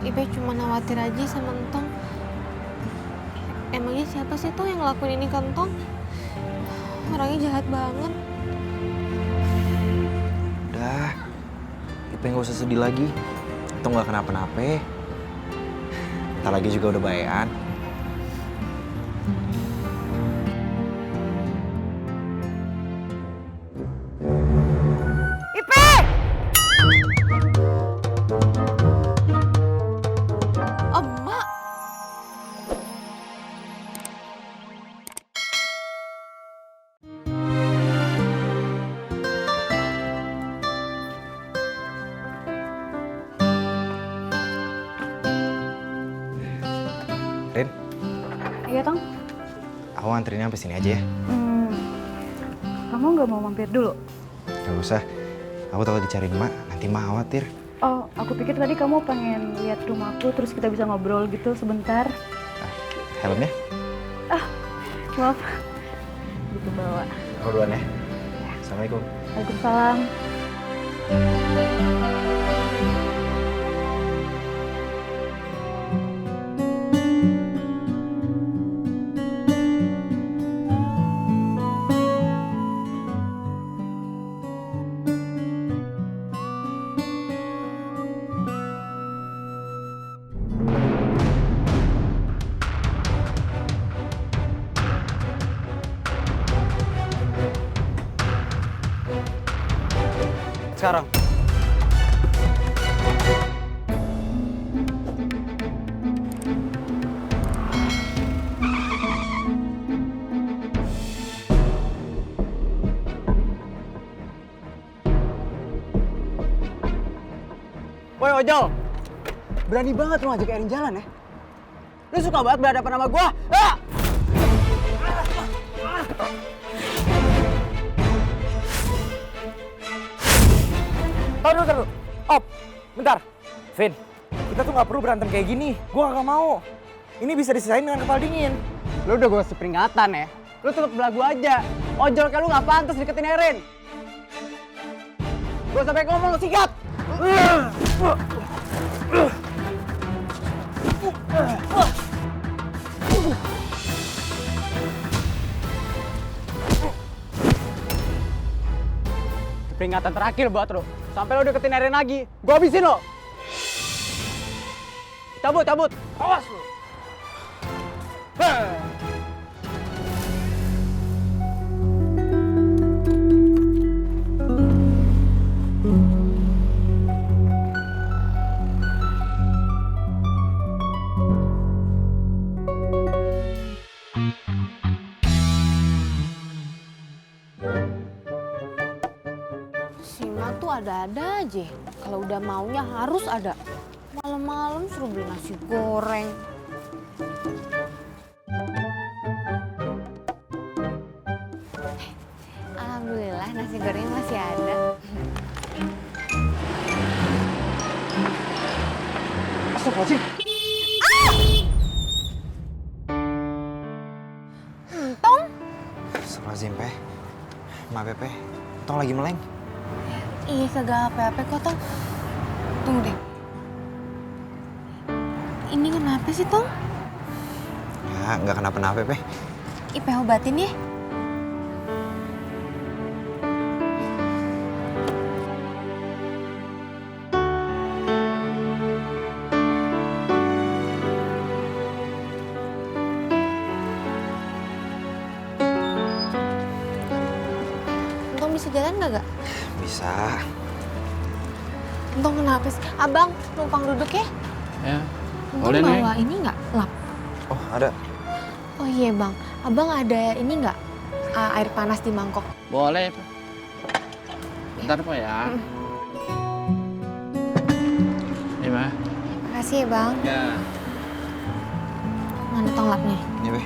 Ipe cuma khawatir aja sama Entong. Emangnya siapa sih Tong yang ngelakuin ini ke Entong? Orangnya jahat banget. Udah, Ipe nggak usah sedih lagi. Itu nggak kenapa-napa. Ntar lagi juga udah baean. Ipe! Emak! Rin, Iya, Tong. aku nganterinnya sampai sini aja ya. Kamu nggak mau mampir dulu? Gak usah. Aku takut dicariin Mak, nanti Mak khawatir. Oh, aku pikir tadi kamu pengen lihat rumahku, terus kita bisa ngobrol gitu sebentar. Helmnya? Maaf, gitu bawa. Aku duluan ya. Assalamualaikum. Waalaikumsalam. Sekarang. Woi ojol, berani banget lu ngajak Erin jalan ya? Lu suka banget berhadapan sama gua? Ah! Taruh. Op, bentar. Vin, kita tuh nggak perlu berantem kayak gini. Gua kagak mau. Ini bisa diselesain dengan kepala dingin. Lu udah gua kasih peringatan ya. Lu tutup belagu aja. Ojol kayak lu nggak pantas deketin Erin. Gua sampai ngomong lu sikat. Peringatan terakhir buat lu. Sampai lu deketin Erin lagi, gua habisin lo. Cabut. Awas lu. Si Ma tuh ada-ada aja. Kalau udah maunya harus ada. Malam-malam suruh beli nasi goreng. Alhamdulillah nasi gorengnya masih ada. Astagfirullahaladzim. Entong? Astagfirullahaladzim, Pe. Maaf ya, Pe. Tong lagi meleng. Iya kagak apa-apa kok Tong. Tunggu deh. Ini kenapa sih Tong? Ya, nggak kenapa-napa, Pe. Ipe obatin ya. Entong bisa jalan nggak? Bisa. Entong kenapa sih? Abang, numpang duduk ya. Ya, Entong boleh nih. bawa ini nggak? Lap. Oh, ada. Oh iya bang, abang ada ini nggak? Air panas di mangkok. Boleh, Pak. Bentar, Pak ya. Ini, Mah. Makasih ya bang. Ya. Mana tong lapnya? Ini, Pe.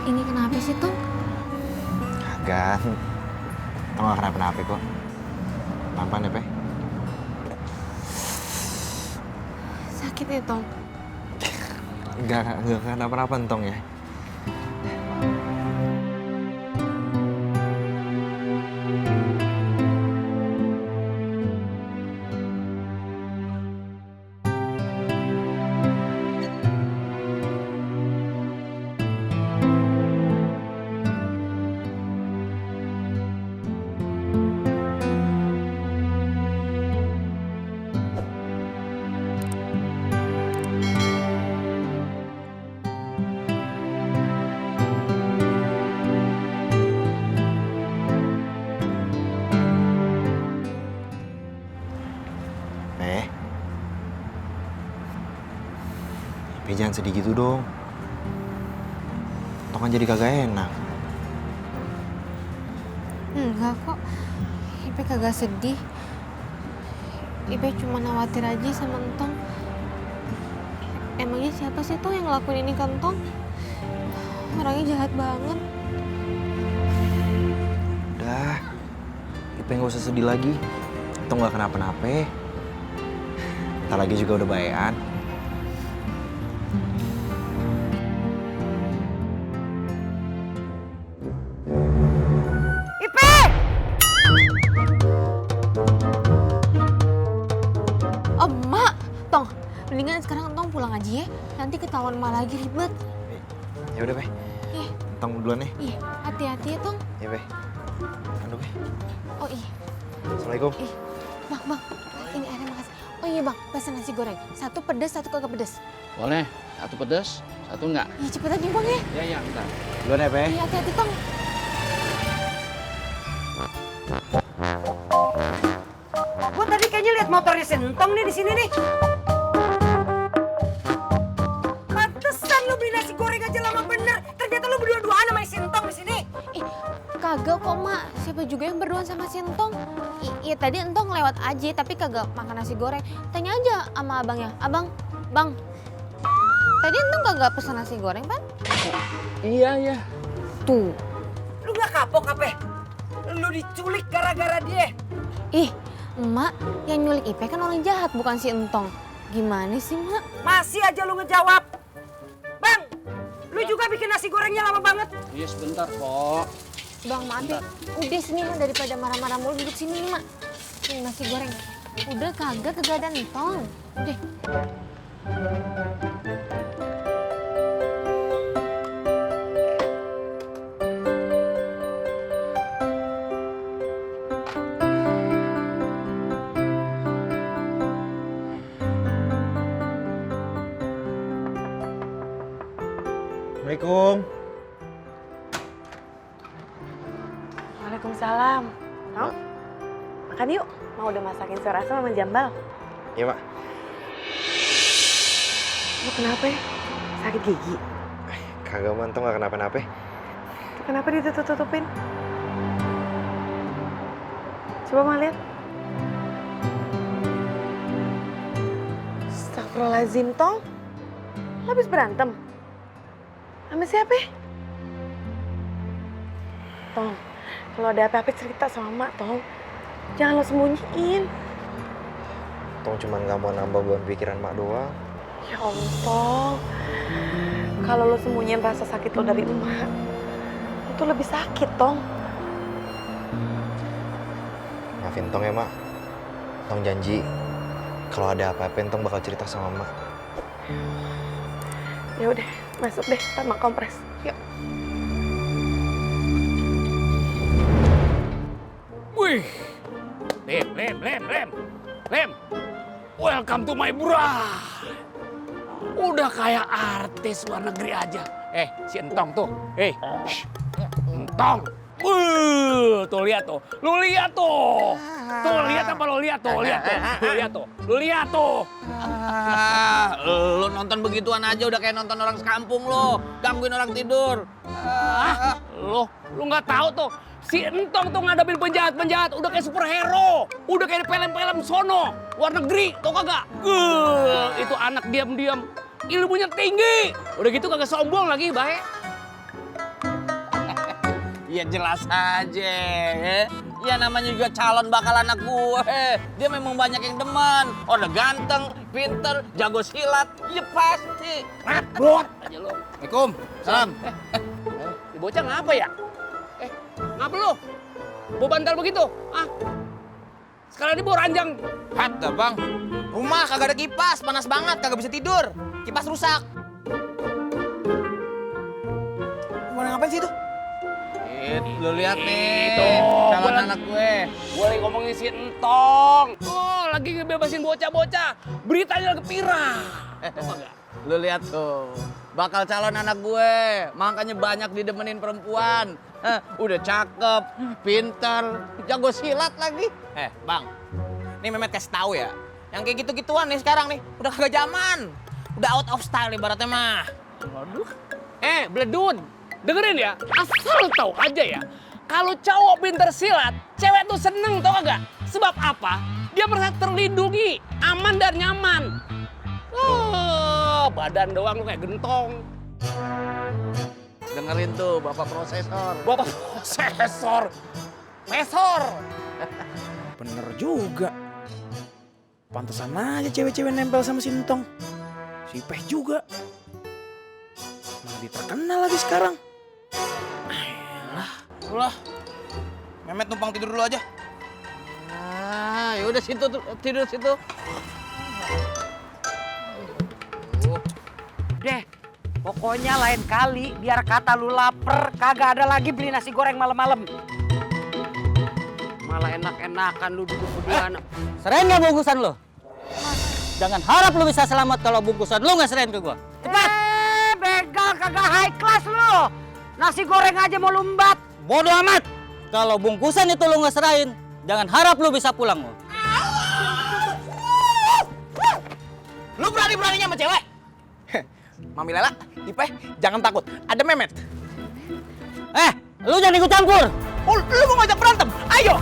Ini kenapa sih Tong? Kagak. Tong nggak kenapa-napa kok. Nampan ya, Pe. Sakit ya Tong? Nggak kenapa-napa, Tong ya. Jangan sedih gitu dong. Tong kan jadi kagak enak. Enggak kok. Ipe kagak sedih. Ipe cuma khawatir aja sama Entong. Emangnya siapa sih Tong yang ngelakuin ini ke Entong? Orangnya jahat banget. Udah, Ipe nggak usah sedih lagi. Tong nggak kenapa-napa. Ntar lagi juga udah baean. Emak, Tong, mendingan sekarang Entong pulang aja ya. Nanti ketahuan emak lagi ribet. Ya udah, Pe. Ih, Tong duluan nih. ih, hati-hati ya Tong. Ya, Pe. Aduh, Pe. Oh iya, Assalamualaikum. bang, ini ada makasih. Oh iya bang, pesan nasi goreng. Satu pedas, satu kagak pedas. Boleh. Satu pedas, satu enggak. Iya cepet aja bang ya. Ya, bentar. Duluan ya, Pe. Iya hati-hati Tong. Gue tadi kayaknya lihat motornya Sentong nih di sini nih. Pantesan lu beli nasi goreng aja lama bener. Ternyata lu berdua-duaan sama Sentong di sini. Kagak kok mak, siapa juga yang berduaan sama si Entong? Iya tadi Entong lewat aja tapi kagak makan nasi goreng. Tanya aja sama abangnya, bang. Tadi Entong kagak pesan nasi goreng kan? Iya. Tuh. Lu gak kapok apa? Lu diculik gara-gara dia. Ih, emak yang nyulik Ipe kan orang jahat bukan si Entong. Gimana sih mak? Masih aja lu ngejawab. Bang, lu juga bikin nasi gorengnya lama banget. Iya, sebentar, kok. Bang maaf ya, udah sini mah daripada marah-marah mulu duduk sini nih mak. Ini nasi goreng. Udah kagak ada Entong. Udah. Assalamualaikum. Waalaikumsalam. Tong, makan yuk. Mau udah masakin sayur asam sama jambal. Iya, Mak. Lu kenapa ya? Sakit gigi? Kagak, Man. Tong nggak kenapa-napa. Kenapa ditutup-tutupin? Coba Ma lihat. Astagfirullahaladzim, Tong. Lo habis berantem? Sama siapa? Tong, kalau ada apa-apa cerita sama Mak, Tong. Jangan lo sembunyiin. Tong cuma nggak mau nambah beban pikiran Mak doang. Ya Allah, Tong. Kalau lo sembunyiin rasa sakit lo dari emak, itu lebih sakit, Tong. Maafin Tong ya, Mak. Tong janji kalau ada apa-apa Tong bakal cerita sama Mak. Ya udah, masuk deh, ntar Mak kompres. Yuk. Wih, Lem. Welcome to my bra. Udah kayak artis luar negeri aja. Si Entong tuh. Entong. Tuh lihat tuh. Lu lihat tuh. Tuh lihat apa lu lihat tuh? Lu lihat tuh. Lu nonton begituan aja udah kayak nonton orang sekampung lo. Gangguin orang tidur. Lu nggak tahu tuh. Si Entong tuh ngadepin penjahat-penjahat udah kayak superhero. Udah kayak di film-film sono. Luar negeri, tau kagak? Itu anak diam-diam. Ilmunya tinggi. Udah gitu kagak sombong lagi, baik. Ya jelas aja. Ya namanya juga calon bakal anak gue. Dia memang banyak yang demen. Udah ganteng, pinter, jago silat. Ya pasti. Bot aja lo. Assalamualaikum. Salam. Di bocah ngapa ya? Ngapa lo? Bawa bantal begitu? Sekarang ini bawa ranjang. Hatta bang. Rumah kagak ada kipas, panas banget, kagak bisa tidur. Kipas rusak. Mau ngapain sih itu? Lu lihat nih, calon anak gue. Gue lagi ngomongin si Entong. Lagi ngebebasin bocah-bocah. Beritanya lagi pirah. Lu lihat tuh, bakal calon anak gue. Makanya banyak didemenin perempuan. Udah cakep, pinter, jago silat lagi. Bang, nih Mehmet kasih tahu ya. Yang kayak gitu-gituan nih sekarang nih, udah kagak zaman. Udah out of style ibaratnya mah. Waduh. Bledun, dengerin ya, asal lu tahu aja ya. Kalau cowok pinter silat, cewek tuh seneng tau gak? Sebab apa? Dia merasa terlindungi, aman dan nyaman. Badan doang lu kayak gentong. Dengerin tuh Bapak Prosesor. Bapak prosesor, mesor. Bener juga. Pantesan aja cewek-cewek nempel sama si Entong. Si Peh juga. Malah terkenal lagi sekarang. Ulah. Memet numpang tidur dulu aja. Ya udah situ tidur situ. Deh, pokoknya lain kali biar kata lu lapar kagak ada lagi beli nasi goreng malam-malam. Malah enak-enakan lu duduk berdua. Serain nggak bungkusan lo? Jangan harap lu bisa selamat kalau bungkusan lu nggak serain ke gua. Cepat! Begal kagak high class lu. Nasi goreng aja mau lumbat. Bodoh amat! Kalau bungkusan itu lu nggak serain, jangan harap lu bisa pulang lo. Lu berani-beraninya sama cewek? Mami Lela, Ipeh, jangan takut. Ada Memet. Lu jangan ikut campur! Oh, lu mau ngajak berantem? Ayo!